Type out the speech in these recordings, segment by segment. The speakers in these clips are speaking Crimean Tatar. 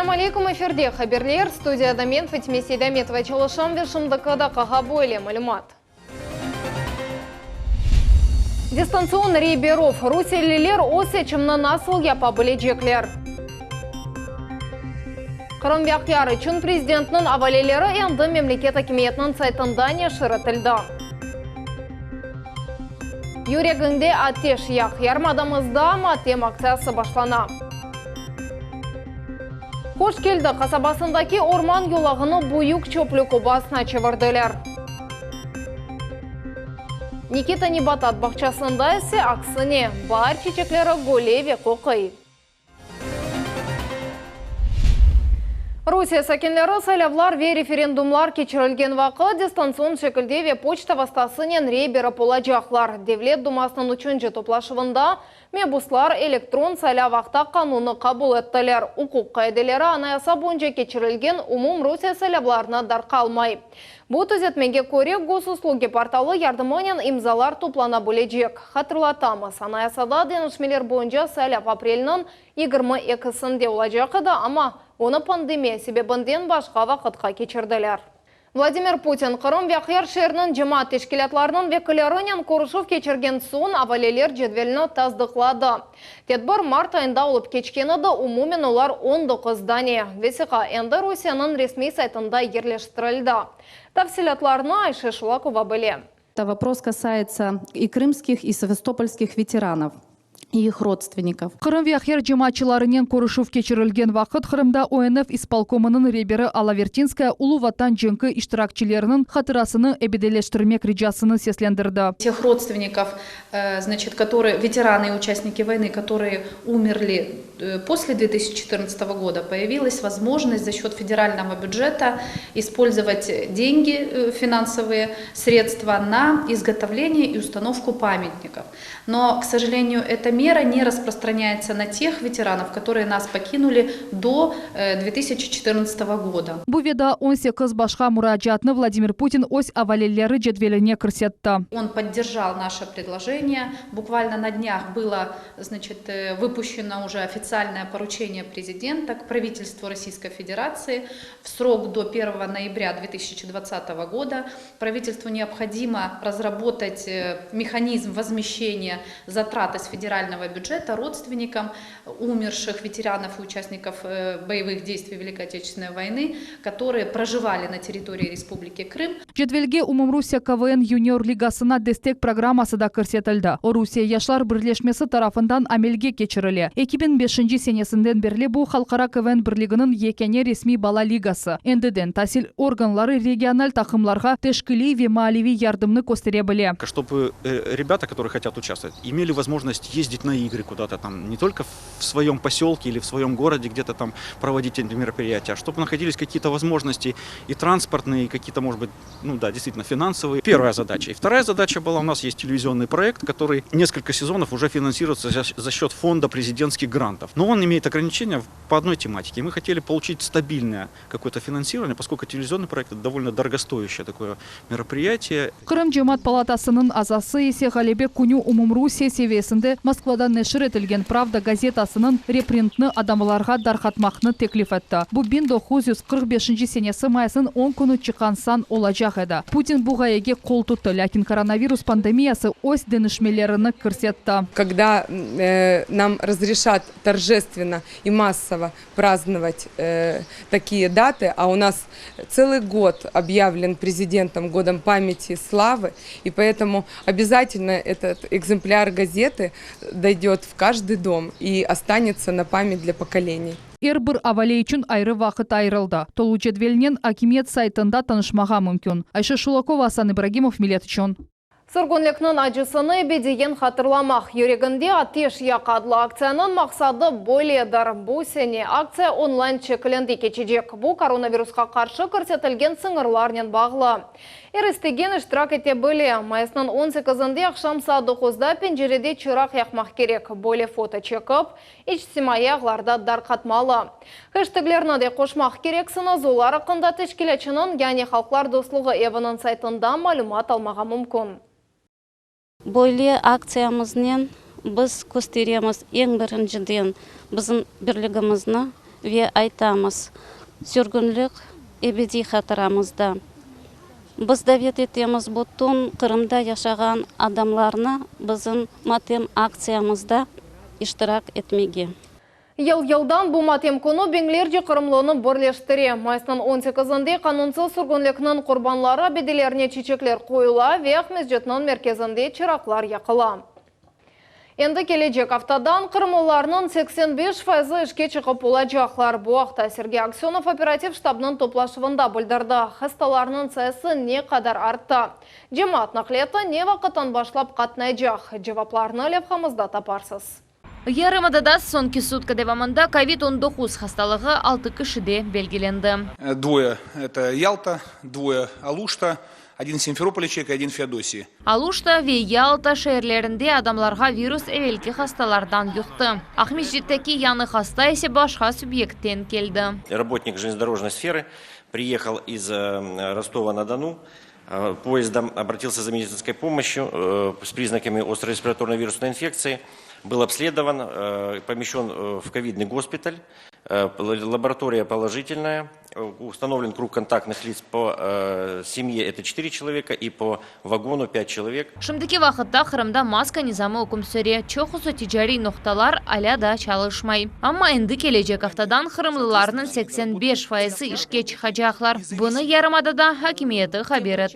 Selâm aleykum, efirde haberler, studiyada men Fatime Seydametova çalışam ve şimdiki daqqağa böyle malümat. Distantsion rey berüv, rusiyeliler öz seçimni nasıl yapa bilecekler? Qırım ve Aqyar içün prezidentniñ avaleleri endi memleket akimiyetiniñ saytında neşir etildi. Yüregiñde ateş yaq, yarımadamızda matem aktsiyası başlana. Hoş Keldi qasabasındaki orman yolağını büyük çöplük obasına çevirdiler. Nikita nebatat bağçasında ise aksine, baar çiçekleri güle ve qoquy. Rusiye sakinleri saylavlar ve referendumlar keçirilgen vaqıt distantsion şekilde ve poçta vastasınen rey berip olacaqlar. Devlet dumasınıñ üçünci toplaşuvında mebuslar elektron saylav aqta qanunnı qabul ettiler. Uquq qaideleri anayasa boyunca keçirilgen umumrusiye saylavlarına darqalmay. Bu tüzetmege köre, Gosuslugi portalı yardımınen imzalar toplana bilecek. Hatırlatamız, Anayasada deñişmeler boyunca saylav aprelniñ 22-sinde olacaq edi, amma onı pandemiya sebebinden başqa vaqıtqa keçirdiler. Vladimir Putin Qırım ve Aqyar şeeriniñ cemaat teşkilâtlarınıñ vekillerinen körüşüv keçirgen soñ avaleler cedvelini tasdıqladı. Tedbir mart ayında olıp keçken edi, umumen olar 19 dane. Vesiqa endi Rusiyeniñ resmiy saytında yerleştirildi. Tafsilâtlarnı Ayşe Şulakova bile. Вопрос касается и крымских, и севастопольских ветеранов, и их родственников. Qırım ve Aqyar cemaatçılarınen körüşüv keçirilgen vaqıt Qırımda ONF ispolkomınıñ reberi Alla Vertinskaya Ulu Vatan cenki iştirakçileriniñ hatırasını ebedileştirmek ricasını seslendirdi. Тех родственников, значит, которые, ветераны и участники войны, которые умерли после 2014 года, появилась возможность за счет федерального бюджета использовать деньги, финансовые средства на изготовление и установку памятников. Но, к сожалению, эта мера не распространяется на тех ветеранов, которые нас покинули до 2014 года. Bu ve daa 18 başqa muracaatnı Vladimir Putin öz avaleleri cedveline kirsetti. Он поддержал наше предложение. Буквально на днях было, значит, выпущено уже официальное поручение президента к правительству Российской Федерации в срок до 1 ноября 2020 года. Правительству необходимо разработать механизм возмещения затрат из федерального бюджета родственникам умерших ветеранов и участников боевых действий Великой Отечественной войны, которые проживали на территории Республики Крым. Cedvelge Umumrusiye KVN Yunior Ligasına destek programması da kirsetildi. O, Rusiye yaşlar birleşmesi tarafından amelge keçirile. 2005 senesinden berli bu, Halqara KVN birliginiñ yekâne resmiy bala ligası. Endiden tasil organları regional taqımlarğa teşkiliy ve maliyeviy yardımnı köstere bile. Чтобы ребята, которые хотят участвовать, имели возможность ездить на игры куда-то там, не только в своем поселке или в своем городе где-то там проводить эти мероприятия, а чтобы находились какие-то возможности и транспортные, и какие-то, может быть, ну да, действительно финансовые. Первая задача. И вторая задача была, у нас есть телевизионный проект, который несколько сезонов уже финансируется за счет фонда президентских грантов. Но он имеет ограничения по одной тематике. Мы хотели получить стабильное какое-то финансирование, поскольку телевизионный проект это довольно дорогостоящее такое мероприятие. Qırım Cemaat palatasınıñ azası ise Ğalebe künü umumrusiye seviyesinde Moskvada neşir etilgen Pravda gazetasınıñ reprintni adamlarğa darqatmaqnı teklif etti. Bu 1945 senesi mayısnıñ 10 künü çıqqan san olacaq edi. Putin bu ğayege qol tuttı, lâkin koronavirus pandemiyası öz deñişmelerini kirsetti. Когда нам разрешат торжественно и массово праздновать такие даты, а у нас целый год объявлен президентом годом памяти и славы, и поэтому обязательно этот экземпляр газеты дойдет в каждый дом и останется на память для поколений. Er bir avale içün ayrı vaqıt ayırıldı. Tolu cedvelnen akimiyet saytında tanışmağa mümkün. Ayşe Şulakova, Asan İbragimov, Millet içün. Sürgünlikniñ acısını ebediyen hatırlamaq, Yüreginde ateş yaq adlı aktsiyanıñ maqsadı böyledir. Bu sene aktsiya onlayn şekilinde keçecek. Bu, koronavirusqa qarşı kirsetilgen sıñırlarnen bağlı. Er istegen iştirak ete bile. Mayısnıñ 18-inde aqşam saat doquzda pencerede çıraq yaqmaq kerek. Böyle foto çekip, içtimaiy ağlarda darqatmalı. Heşteglerni de qoşmaq kereksiñiz, olar aqqında teşkilâtçınıñ, yani Halqlar dostluğı eviniñ saytında malümat almağa mümkün. Böyle aktsiyamıznen biz kösteremiz eñ birinciden bizim birligimizni. Ve aytamız, sürgünlik ebediy hatıramızda. Biz davet etemiz bütün Qırımda yaşağan adamlarnı bizim matem aktsiyamızda iştirak etmege. Yıl-yıldan bu matem künü biñlerce qırımlını birleştire. Mayısnıñ on sekizinde qanunsız sürgünlikniñ qurbanları abidelerine çiçekler qoyula ve Aqmescitniñ merkezinde çıraqlar yaqıla. Endi kelecek aftadan qırımlılarnıñ 85 fayızı işke çıqıp olacaqlar. Bu aqta Sergey Aksönov operativ ştabnıñ toplaşuvında bildirdi. Hastalarnıñ sayısı ne qadar arttı? Cemaat naqliyatı ne vaqıttan başlap qatnaycaq? Cevaplarnı levhamızda taparsız. Yarımadada soñki sutka devamında kovid 19 hastalığı altı kişide belgilendi. Dvoye, это Ялта, dvoye, Aluşta, odin Simferopolya çelovek i odin Feodosiya. Aluşta ve Yalta şeerlerinde adamlarğa virus evelki hastalardan yuqtı. Aqmescitteki yañı hasta ise başqa subyektten keldi. Работник железнодорожной сферы приехал из Ростова-на-Дону поездом, обратился за медицинской помощью с признаками острой респираторной вирусной инфекции, был обследован, помещен в ковидный госпиталь, лаборатория положительная, установлен круг контактных лиц по семье это 4 человека и по вагону 5 человек. Şimdiki vaqıtta Qırımda maska nizamı üküm süre, çoqusı ticariy noqtalar alâ daa çalışmay. Amma endi kelecek aftadan qırımlılarnıñ 85 fayızı işke çıqacaqlar. Bunı yarımadada akimiyeti haber etti.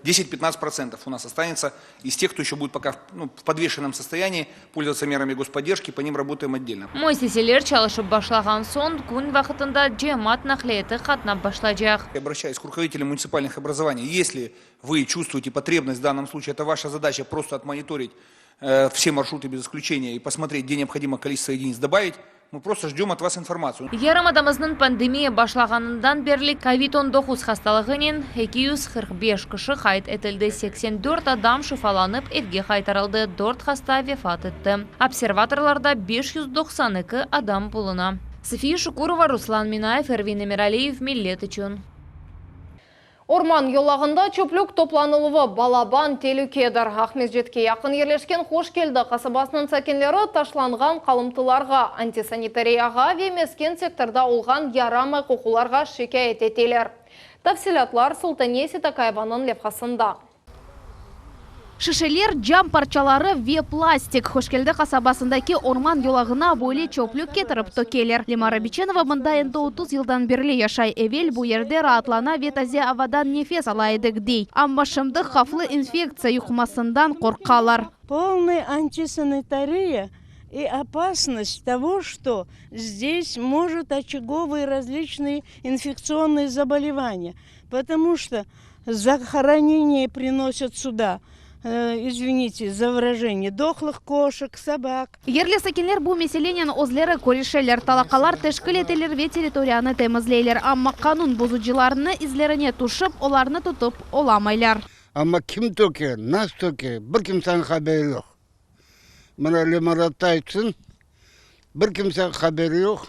10-15% у нас останется из тех, кто еще будет пока ну, в подвешенном состоянии, пользоваться мерами господдержки, по ним работаем отдельно. Müessiseler çalışıp başlağan soñ kün vaqtında cemaat naqliyatı qatnap başlaycaq. Обращаюсь к руководителям муниципальных образований. Если вы чувствуете потребность в данном случае, это ваша задача просто отмониторить все маршруты без исключения и посмотреть, где необходимо количество единиц добавить, мы просто ждем от вас информацию. Yarımadamıznıñ pandemiya başlağanından berli kovid-19 hastalığınen 245 kişi qayd etildi, 84 adam şifalanıp evge qaytarıldı, 4 hasta vefat etti. Observatorlarda 592 adam buluna. София Шукурова, Руслан Минаев, Эрвин Эмиралиев, Millet içün. Orman yolağında çöplük toplanıluvı balaban telükedir. Aqmescitke yaqın yerleşken Hoş Keldi qasabasınıñ sakinleri taşlanğan qalımtılarğa, antisanitariyağa ve mesken sektorda olğan yaramay qoqularğa şikâyet eteler. Tafsilâtlar Sultaniye Sitakayevanıñ levhasında. Şişeler, cam parçaları ve plastik. Hoşkeldi qasabasındaki orman yolağına böyle çöplük ketirip tökeler. Lemara Biçenova mında endi 30 yıldan berli yaşay. Evel bu yerde raatlana ve taze avadan nefes ala edik, dey. Amma şimdi havflı infektsiya yuqmasından qorqalar. Полная антисанитария и опасность того, что здесь может очаговые различные инфекционные заболевания. Потому что захоронение приносят сюда, извините за выражение, дохлых кошек, собак. Yerli sakinler bu meselenen özleri küreşeler, talaqalar teşkil eteler ve territoriyanı temizleyler. Amma qanun bozucılarnıñ izlerine tüşip, olarnı tutıp olamaylar. Amma kim töke, nasıl töke, bir kimseniñ haberi yoq. Mına Lemaratta aytsın, bir kimseniñ haberi yoq.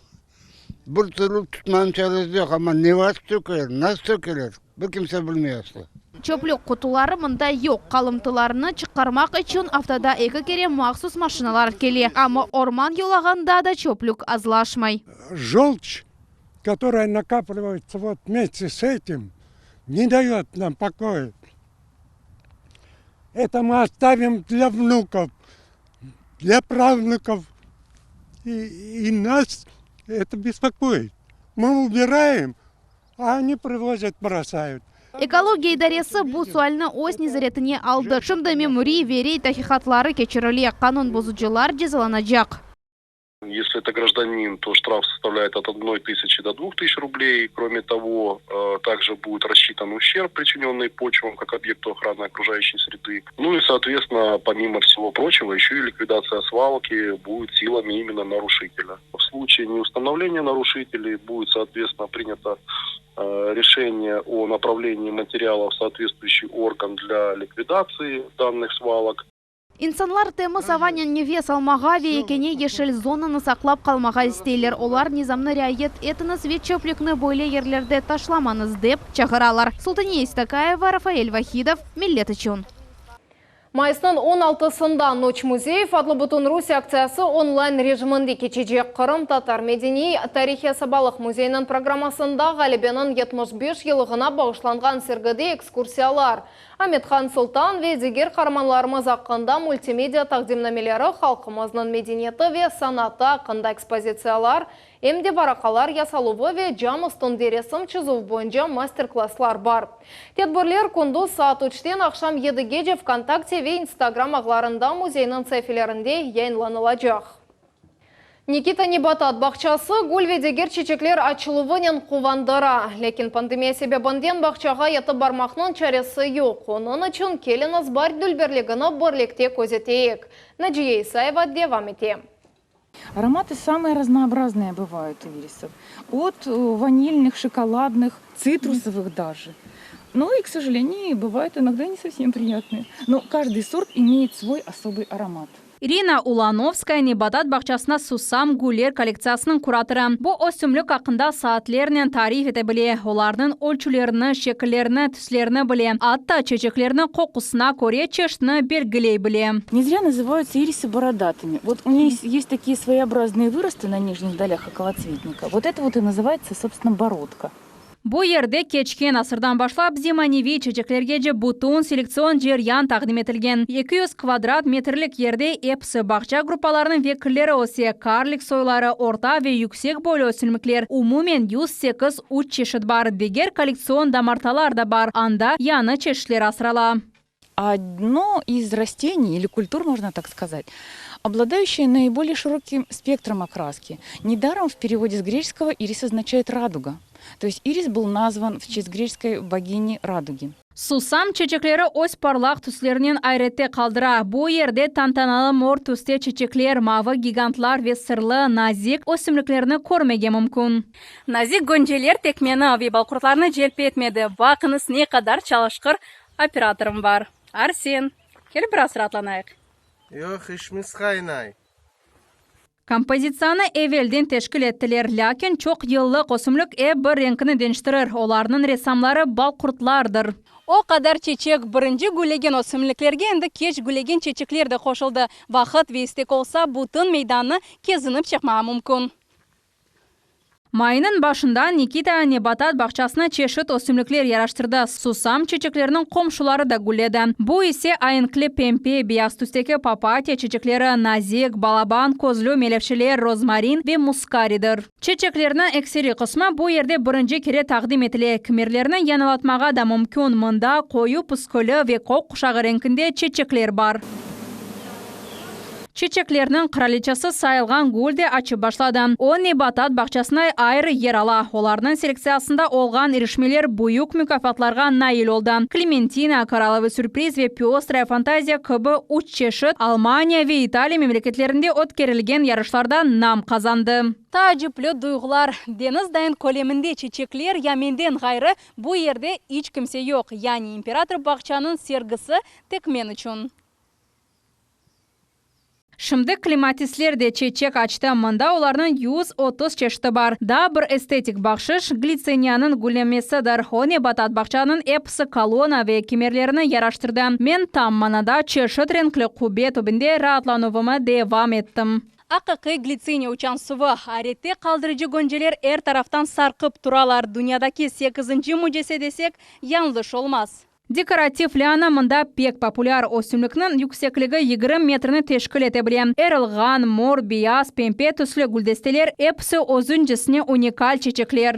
Bir türlü tutmanıñ çaresi yoq, amma ne vaqıt tökeler, nasıl tökeler, bir kimse bilmey aslı. Çöplük qutuları mında yoq. Qalımtılarnı çıqarmaq içün aftada eki kere mahsus maşinalar kele. Amma orman yolağında da çöplük azlaşmay. Желчь, которая накапливается вот вместе с этим, не дает нам покоя. Это мы оставим для внуков, для правнуков. И нас это беспокоит. Мы убираем, а они привозят, бросают. Ekologiya idaresi bu sualni öz nezaretine aldı. Şimdi memuriy ve reyd tahqiqatları keçirile. Qanun bozucılar cezalanacaq. Если это гражданин, то штраф составляет от 1000 до 2000 рублей. Кроме того, также будет рассчитан ущерб, причиненный почвам как объекту охраны окружающей среды. Ну и, соответственно, помимо всего прочего, еще и ликвидация свалки будет силами именно нарушителя. В случае неустановления нарушителей будет, соответственно, принято решение о направлении материалов в соответствующий орган для ликвидации данных свалок. İnsanlar temiz avanen nefes almağa ve yekâne yeşil zonanı saqlap qalmağa isteyler. Olar nizamnı riayet etiñiz ve çöplükni böyle yerlerde taşlamañız dep çağıralar. Sultaniye Istakayeva, Rafael Vahidov, Millet içün. Mayısnıñ on altısında Noç müzeyev adlı Bütünrusiye aktsiyası onlayn rejiminde keçecek. Qırımtatar medeniy tarihiy asabalıq müzeyiniñ programmasında Ğalebeniñ 75 yıllığına bağışlanğan sergide ekskursiyalar, Amet-Han Sultan ve diger qaramanlarımız aqqında multimedia taqdimnameleri, halqımıznıñ medeniyeti ve sanatı aqqında ekspozitsiyalar, Em de varaqalar yasaluvı ve cam üstünde resim çizuv boyunca master-klasslar bar. Tedbirler kündüz saat üçten aqşam yedigece VKontakte ve Instagram ağlarında müzeyniñ saifelerinde yayınlanılacaq. Nikita nebatat bağçası gül ve diger çiçekler açıluvınen quvandıra. Lâkin pandemiya sebebinden bağçağa yetip barmaqnıñ çaresi yoq. Onıñ içün keliñiz bar dülberligini birlikte közeteyik. Naciye İsayeva devam ete. Ароматы самые разнообразные бывают у ирисов. От э, ванильных, шоколадных, цитрусовых даже. Ну и, к сожалению, бывают иногда не совсем приятные. Но каждый сорт имеет свой особый аромат. İrina Ulanovskaya nebatat bağçasında Susam güller kollektsiyasınıñ kuratorı. Bu ösümlik aqqında saatlernen tarif ete bile, olarnıñ ölçülerini, şekillerini, tüslerini bile, atta çeçekleriniñ qoqusına köre çeşitini belgiley bile. Не зря называются ирисы бородатыми. Вот у них есть такие своеобразные выросты на нижних долях околоцветника. Вот это вот и называется, собственно, бородка. Bu yerde keçken asırdan başlap zemaneviy çeçeklergece bütün selektsion ceryan taqdim etilgen. 200 kvadrat metrlik yerde episi bağça gruppalarınıñ vekilleri öse, karlik soyları, orta ve yüksek boylu ösümlikler, umumen 108 üç çeşit bar, diger kollektsion damartalar da bar, anda yañı çeşitler asrala. Одно из растений или культур, можно так сказать, обладающее наиболее широким спектром окраски. Недаром в переводе с греческого ирис означает радуга. То есть ирис был назван в честь греческой богини радуги. Susam çeçekleri öz parlaq tüslerinen ayrette qaldıra. Bu yerde tantanalı mor tüste çeçekler, mavı gigantlar ve sırlı, nazik ösümliklerni körmege mümkün. Nazik gönceler tek meni ve balqurtlarnı celp etmedi. Baqıñız, ne qadar çalışqır operatorım bar. Arsen, kel biraz raatlanayıq. Yoq, işimiz qaynay. Kompozitsiyanı evelden teşkil ettiler, lâkin çoq yıllıq ösümlik ep bir renkini deñiştirir, olarnıñ ressamları balqurtlardır. O qadar çeçek, birinci güllegen ösümliklerge endi keç güllegen çeçekler de qoşuldı. Vaqıt ve istek olsa, bütün meydannı kezinip çıqmağa mümkün. Mayınıñ başında Nikita nebatat bağçasına çeşit ösümlikler yaraştırdı, susam çeçekleriniñ qomşuları da gülledi. Bu ise aenkli pempe, beyaz tüsteki papatya çeçekleri, nazik, balaban közlü melevşeler, rozmarin ve muskaridir. Çeçeklerniñ ekseriy qısmı bu yerde birinci kere taqdim etile, kimerlerini yañılatmağa da mümkün, mında qoyu püsküli ve kök quşağı renkinde çeçekler bar. Çiçeklerniñ qıraliçesi sayılğan gül de açıp başladı. O, nebatat bağçasında ayrı yer ala. Olarnıñ selektsiyasında olğan irişmeler büyük mukâfatlarğa nail oldı, Klementina, Korallovıy sürpriz ve Pöstraya fantaziya kibi üç çeşit Almaniya ve İtaliya memleketlerinde ötkerilgen yarışlarda nam qazandı. Taacipli duyğular, deñiz dayın köleminde çiçekler ya menden ğayrı bu yerde iç kimse yoq, yani imperator bağçanıñ sergisi tek men içün. Şimdi klematisler de çeçek açtı, mında olarnıñ 130 çeşiti bar. Daa bir estetik bahşış, glitsiniyanıñ güllemesidir, o nebatat bağçanıñ episi kolonna ve kemerlerini yaraştırdı. Men tam manada çeşit renkli qubbe tübünde raatlanuvımı devam ettim. Aqiqiy glitsiniya uçan suvı, ayrette qaldırıcı gönceler er taraftan sarqıp turalar, dünyadaki sekizinci mücese desek, yañlış olmaz. Dekorativ liana mında pek populâr, ösümlikniñ yüksekligi 20 metrni teşkil ete bile. Erılğan, mor, beyaz, pempe tüslü güldesteler, episi özüncesine unikal çeçekler.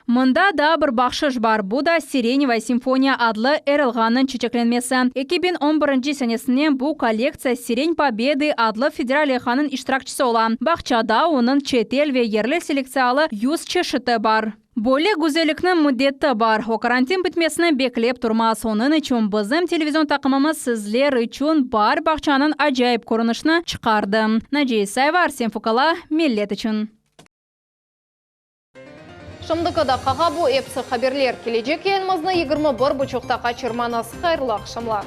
Mında daa bir bahşış bar, bu da Sirenevaya simfoniya adlı erılğannıñ çeçeklenmesi. 2011 senesinden bu kollektsiya Siren Pobedı adlı federal leyhanıñ iştirakçisi ola. Bağçada onıñ çetel ve yerli selektsiyalı yüz çeşiti bar. Böyle güzellikniñ müddeti bar, o karantin bitmesini beklep turmaz. Onıñ içün bizim televizion taqımımız sizler içün baar bağçanıñ acayip körünişini çıqardı. Naciye İsayeva, Arsen Fukala, Millet içün. Şimdiki daqqağa bu episi haberler. Kelecek yayınımıznı 21 buçuqta qaçırmañız. Hayırlı aqşamlar.